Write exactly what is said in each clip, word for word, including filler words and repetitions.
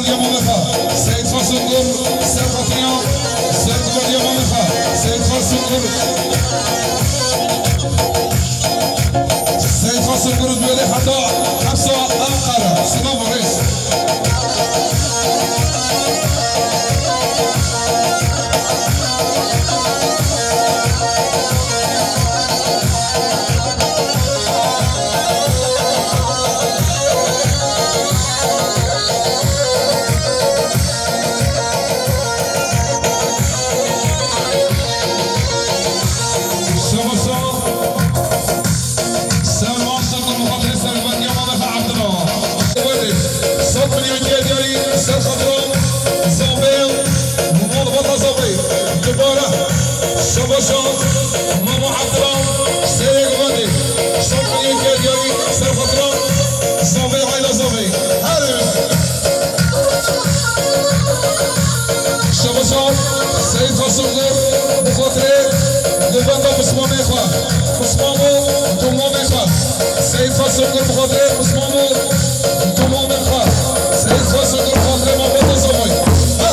Diya Mamexa, Seyîd Xasungur, ser xatiriya, ser diya Mamexa, Seyîd Xasungur. Seyîd Xasungur, bi wê heta hepsa Ankara. Silav û rêz. Şabaşa. Selman Şaban Muqaddes Selman Yaman Efe Abdullah. Sat milyon gel yarî ser xatira. Zambê. Malbata Zambê. Dubare. Şabaşa. Mamo Abdullah. Serê Guvendê. Sat milyon gel yarî ser xatira. Zambê, hayla Zambê. Her Şebaşa Seyîd Xasungur bi xatirê guvenda pismamê xwe, pismam û tomamê xwe. Seyîd Xasungur bi xatirê pismam û tomamê xwe. Seyîd Xasungur bi xatirê malbata Zavoyî. Ha!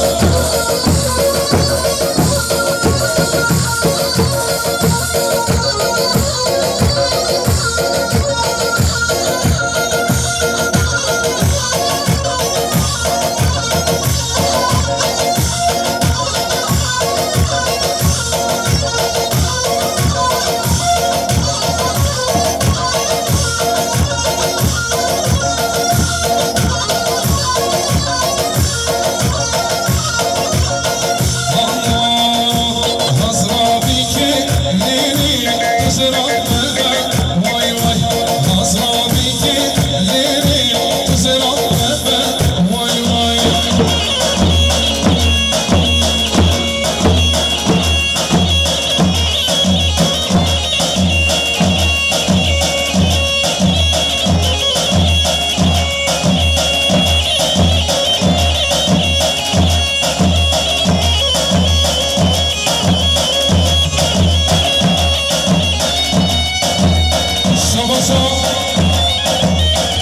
Şabaşa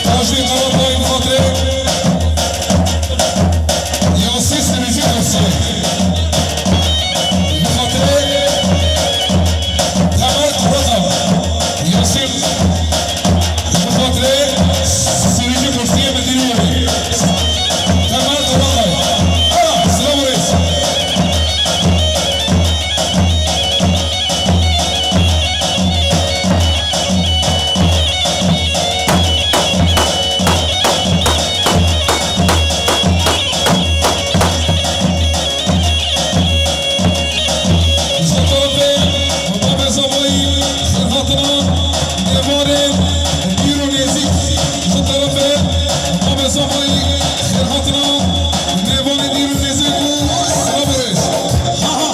Taşî Karabağ'ın xatirê Yasî sürücü kursu. Bi xatirê Temel Karakan. Yasî Bi xatirê sürücü kursiyê müdürü yeri. Temel Karakan. Ara, silav û rêz. Ji terefê Mame Zavayî xêrhatina mêvanên dîr û nêzîk. Ji terefê Mame Zavayî xêrhatina mêvanên dîr û nêzîk û silav û rêz. Ha ha.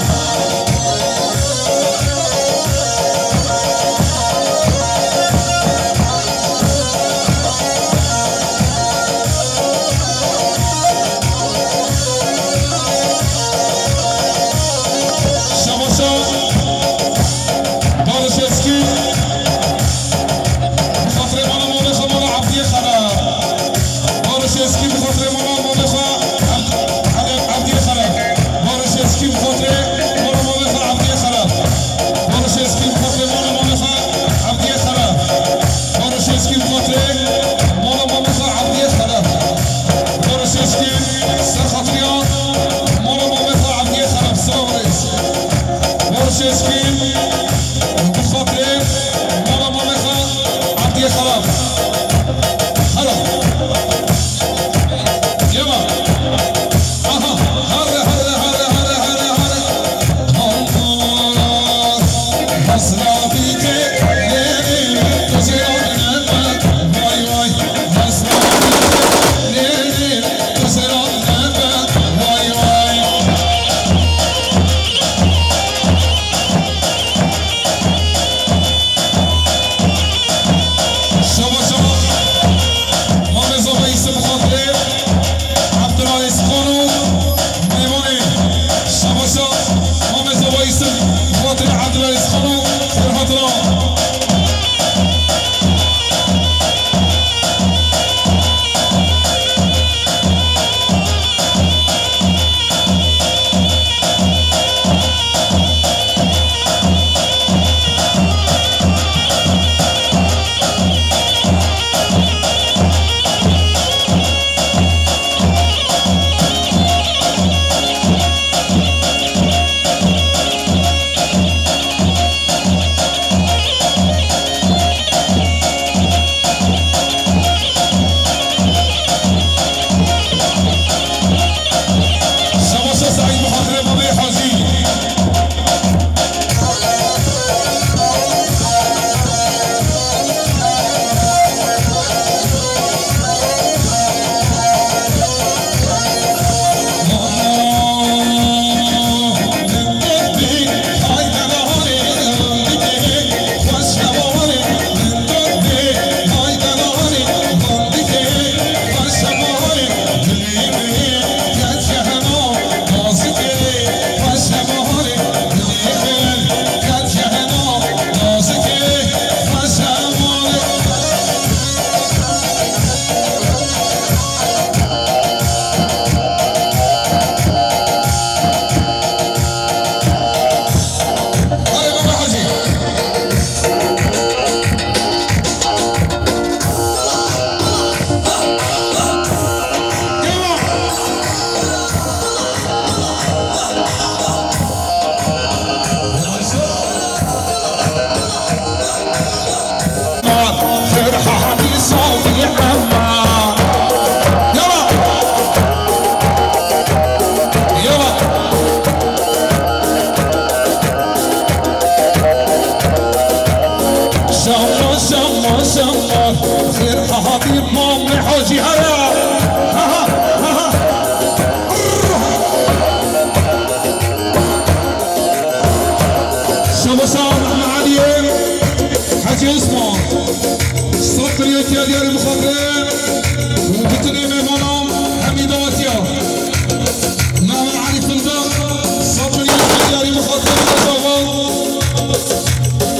Şabaşa Barış Eskin. Bi xatirê mala malê xwe mala Abdiyê Xera. Barış Eskin bi xatirê mala malê xwe Ab-, Ab-, Abdiyê Xera. Barış Eskin bi xatirê mala malê xwe Abdiyê Xera. Barış Eskin bi xatirê mala malê xwe Abdiyê Xera. Barış Eskin bi xatirê mala malê xwe Abdiyê Xera. Barış Eskin ser xatiriya mala malê xwe Abdiyê Xera. Silav û rêz. Barış Eskin bi xatirê mala malê xwe Abdiyê Xera. Hera. Yema. Aha. Hare, hare, hare. Şabaşa Mame Zava Îsim bi xatirê Abdullah Esxano. Mêvanê şabaşa Mame Zava Îsim bi xatirê Abdullah Esxano. Şabaşa Mehmediye, Hacı Osman. Sat milyon T L diyarî bi xatirê û bitinê mêvanan hemî dawetiya. Mehmet Ali Fındık, sat milyon T L diyarî bi xatirê Mehmet Aval.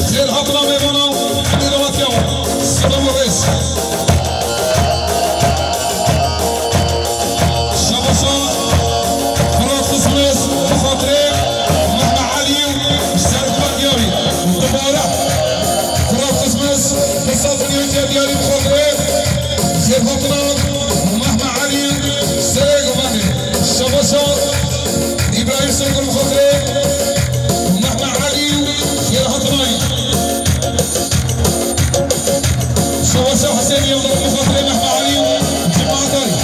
Xêr hatina mêvanan hemî dawetiya. Selam û rêz. Şabaşa Firat Qismes bi xatirê Mehmet Elî û Serkan Diyarî. Dubare Firat Qismes bi sat milyon T L diyarî bi xatirê xêrhatina Mehmet Elî Serê Govanê. Şabaşa Îbrahîm Sengul bi xatirê Mehmet Elî û xêrhatinayî. Şewaşa Husênî Yildirim bi xatirê Mehmet Elî û cemaetayî.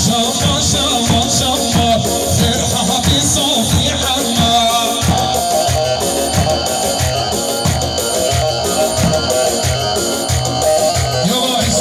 Şama, şama, şama, Ferhatî Sofî Hema. Yavaş.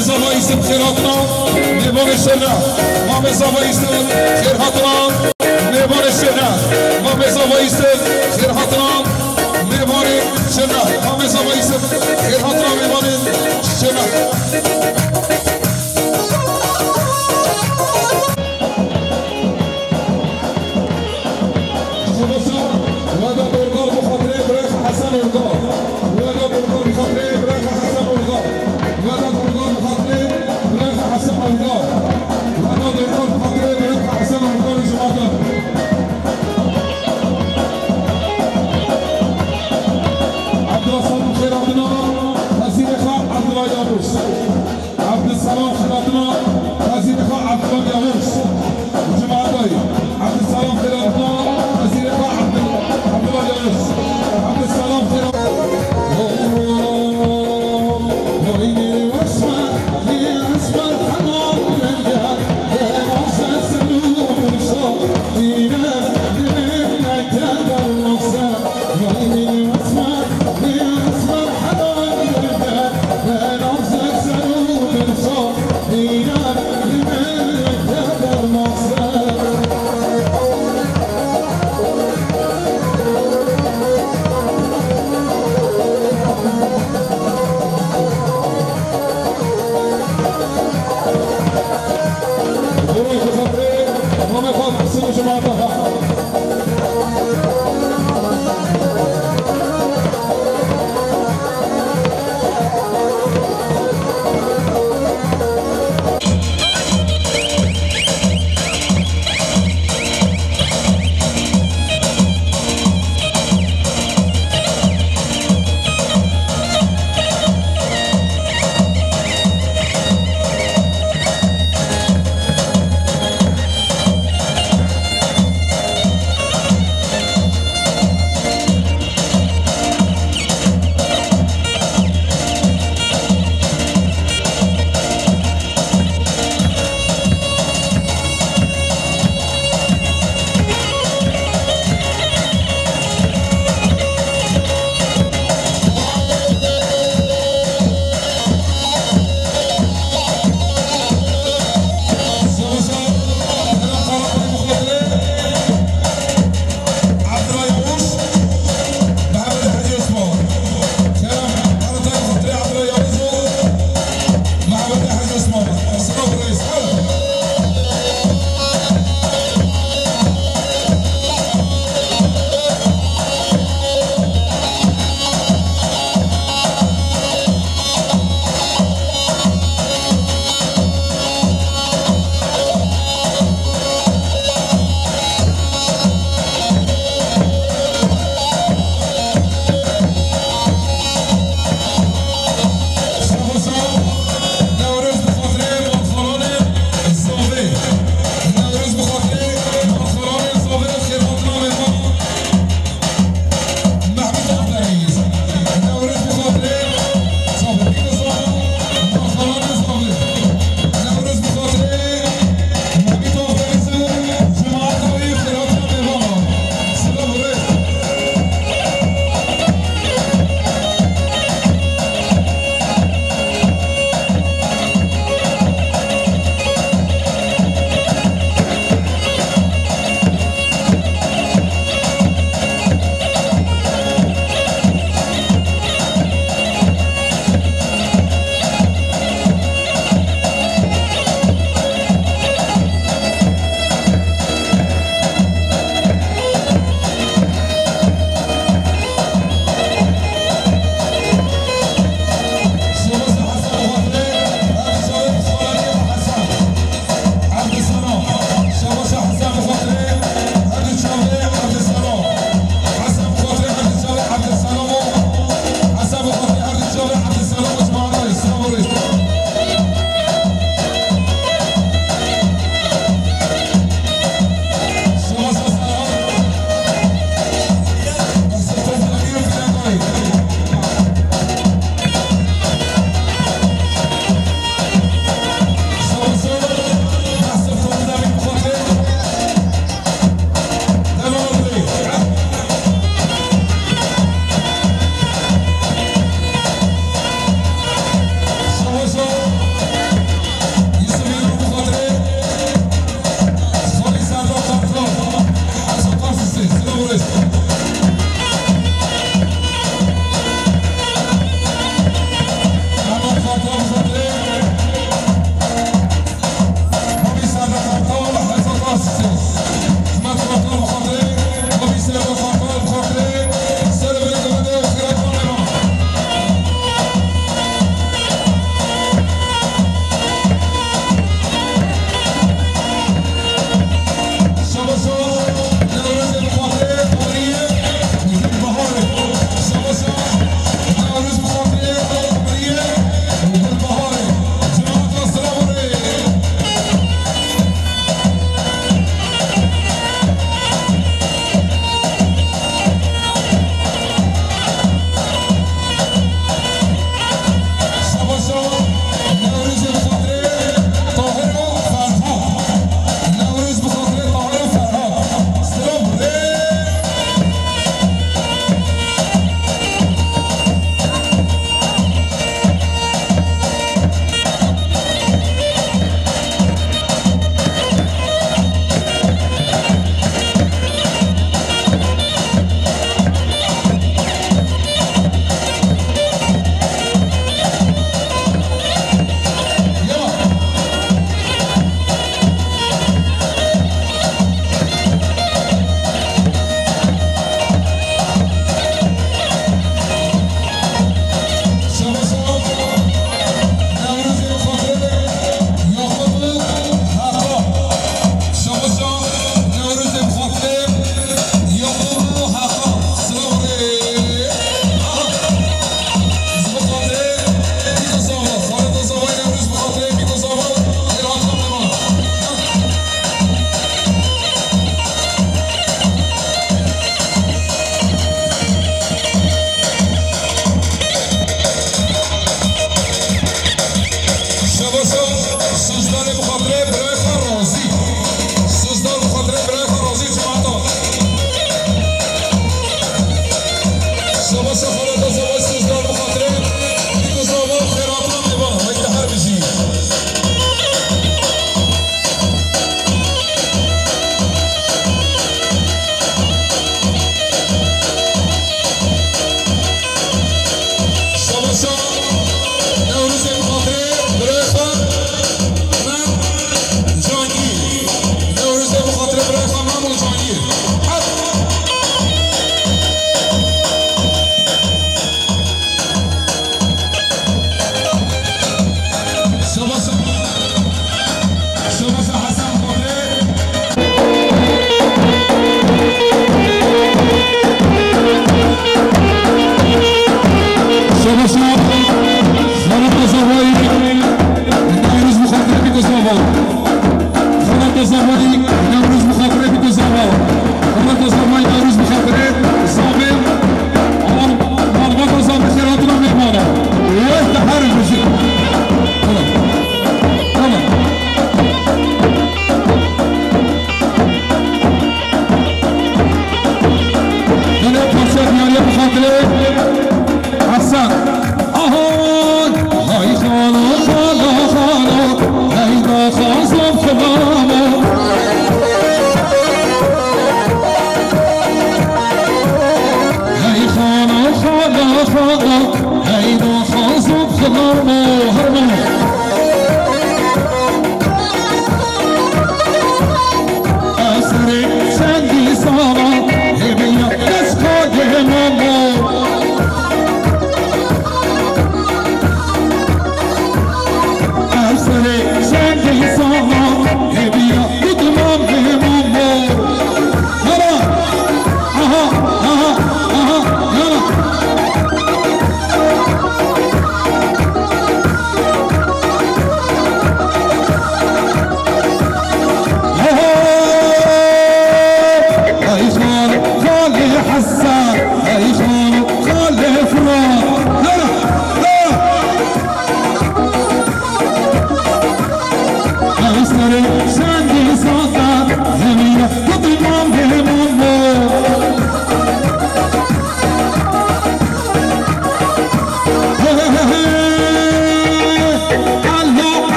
Zava Yusuf xêr hatina, mêvanê şirne. Mamê Zava Yusuf xêr hatina, mêvanê şirne. Mamê Zava Yusuf xêr hatina, mêvanê şirne. Mamê Zava Yusuf xêr hatina, mêvanê şirne. Weda Dorgar bi xatirê birêx Hesen Orgar. Weda Dorgar bi xatirê birêx Hesen Orgar. Weda Dorgar bi xatirê birêx Hesen Orgar. Weda Dorgar bi xatirê birêx Hesen Orgar ji Mardin. Abdullah Salih xêr hatina, Hesînê Xan Abdullah Yavuz.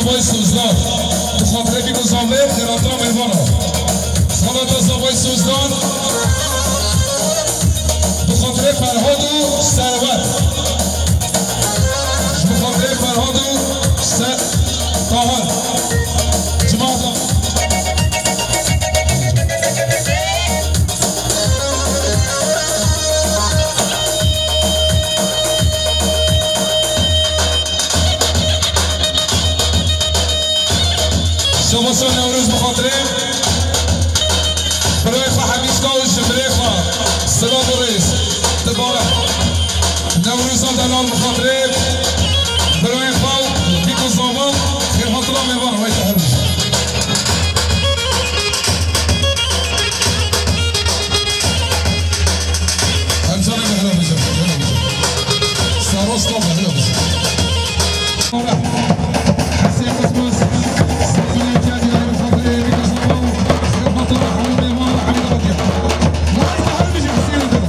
Zavay Sozdan, bi xatirê Bîk û Zavê, xêrhatira mêvana. Xalata Zavay Sozdan, bi xatirê Ferhad û Serwet. Ji bi xatirê Ferhad û Se-, Tahir. Cemaata. Şevaşa Newroz bi xatirê birayê xwe Hemîşka û ji birê xwe Silav û Rêz dibare. Newroza delal bi xatirê birayê xwe û Bîk û Zavan xêrhatina mêvan wey teher. Em canê me hela bijin, hela bijin. Saros to be, hela bijin. Hesê Qismuz, Sezonê Cedî, Xatirê Rîka Şaban, Xidmeta Hemîdê Mal, Hemîd Abdî. Vay, hela bijin, Hesê Rîka.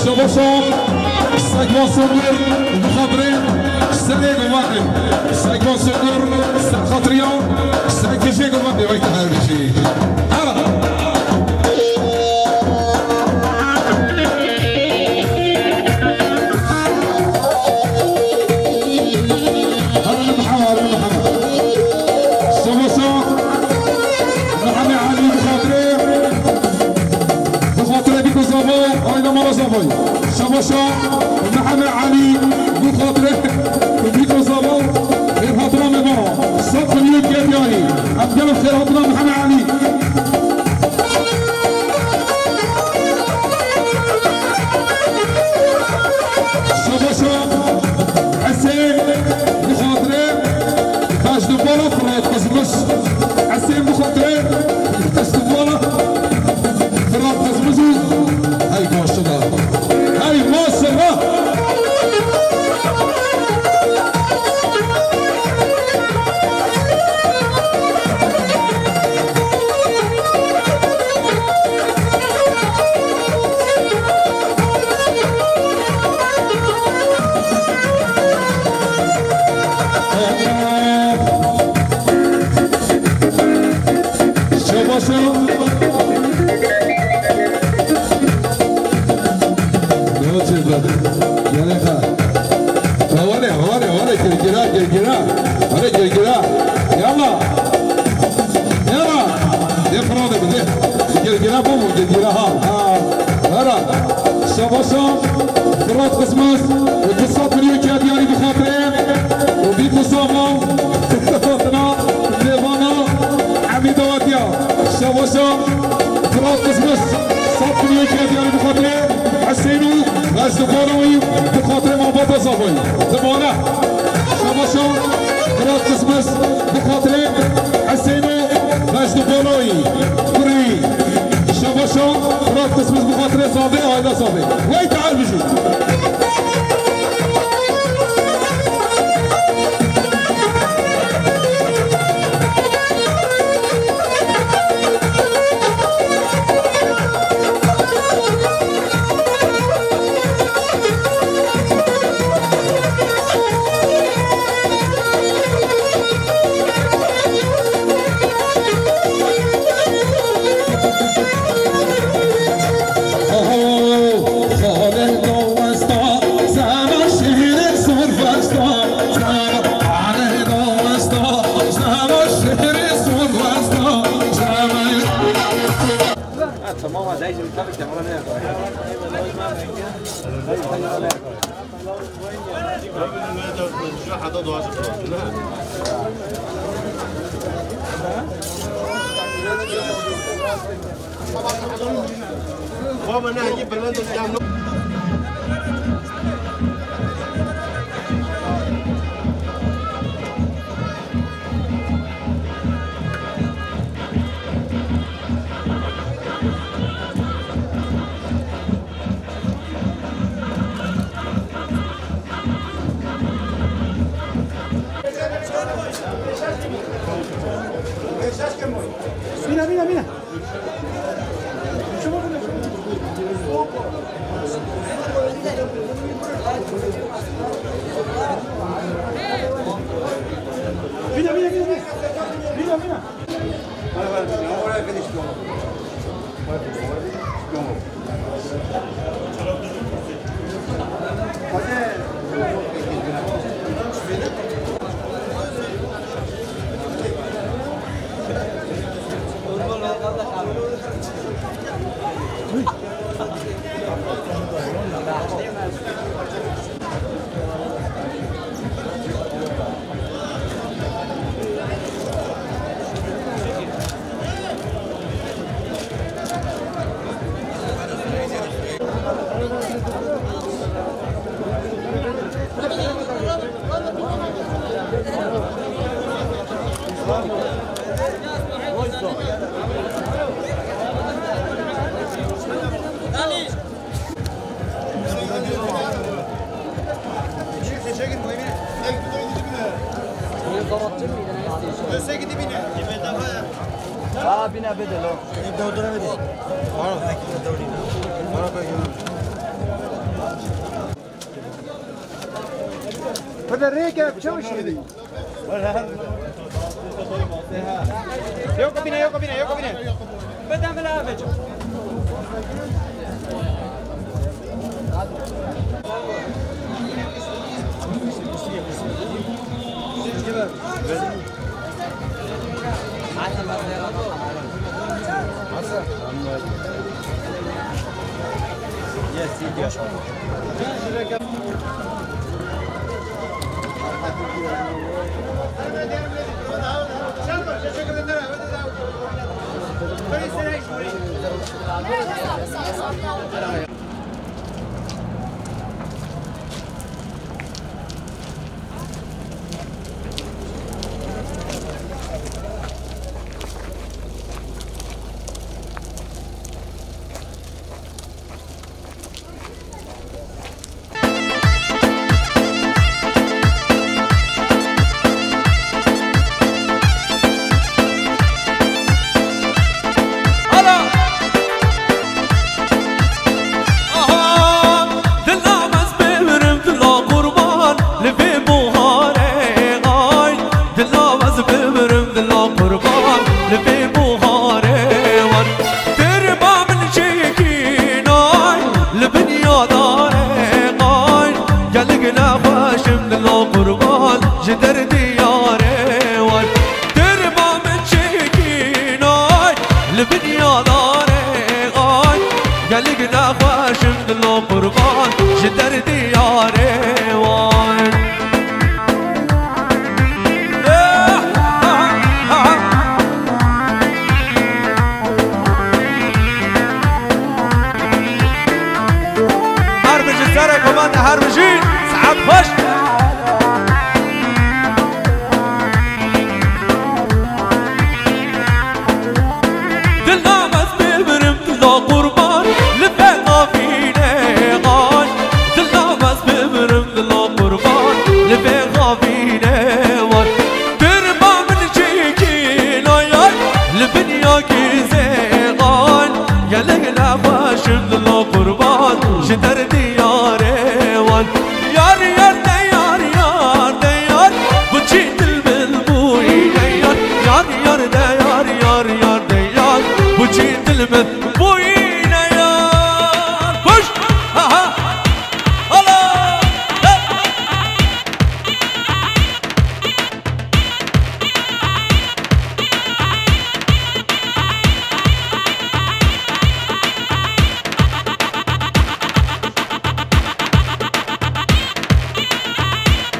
Şebaşa, Segvan Sungur, bi xatirê serê guvatê. Segvan Sungur, ser xatiriya, serkêşê guvatê, wek te her bijî. Hela. Hadi Mihemed, hadi Mihemed. Şebaşa, Mihemed Elî bi xatirê, bi xatirê Bîko Zava, aîda mala Zavayî. Şebaşa, Mihemed Elî, bi xatirê Bîko Zava, xêrhatina mêvana. Sed milyon kerdiyayî. Em gelin xêrhatina Mihemed Elî. Şebaşa Esê bi xatirê Xeşdibala Firat Qizmiş. Esê bi xatirê Xeşdibala Başa. Yavaş evladım. Yalaka. Havale, havale, havale. Girgira, girgira. Havale, girgira. Yalla. Yalla. Ne fırladı bu, ne? Girgira bu mu? Girgira ha. Ha. Hara. Şabaşa. Fırat Kısmaz. Kısa milyon kağıt yani bu hatırı. Û bî ku sava, hatira, lêvana, Emî Dawetiya. Şevaşa, Fırat Kızmız, saf milyon kağıt yani bu hatire, Hüseyin û Mecdubana wî, bu hatire mabata safayı. Dimane. Şevaşa, Fırat Kızmız, bu hatire, Hüseyin û Mecdubana wî. Kurî. Şevaşa, Fırat Kızmız, bu hatire safê, aile safê. Wey teal bijî. Ha, tamam, ha, dayıcım, tabii ki, ama ne yapayım? Baba, ne, iyi, ben de Bine, bine, bine. Bine, bine, bine, bine. Bine, bine, bine. Oraya finish, tamam. Aa, bine bide lo. Bide rêke çewşî. Yok bine, yok bine, yok bine. Bide min eve ço. Li bin ya darê xan, gelek nexweşim dilo qurban, ji derdê yarê wan. Her bijî serê komandê, her bijî, saet xweş. Dil nabez bimirim, dilo qurban, li vê xavînê xan. Dil nabez bimirim, dilo qurban, li vê xavînê wan. Tirba min çêkî nayay, li bin ya kîzê xan. Gelek nexweşim, dilo qurban, ji derdê yarê wan. Yar, yar, de yar, yar, de yar, bu çi dil min bûyî, de yar. Yar, yar, de yar, yar, yar, de yar, bu çi dil min bûyî, de yar. Kuş! Ha, ha! Hala! Hey!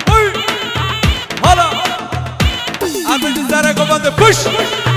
Hey! Hala! Abi, dizlere komando, push!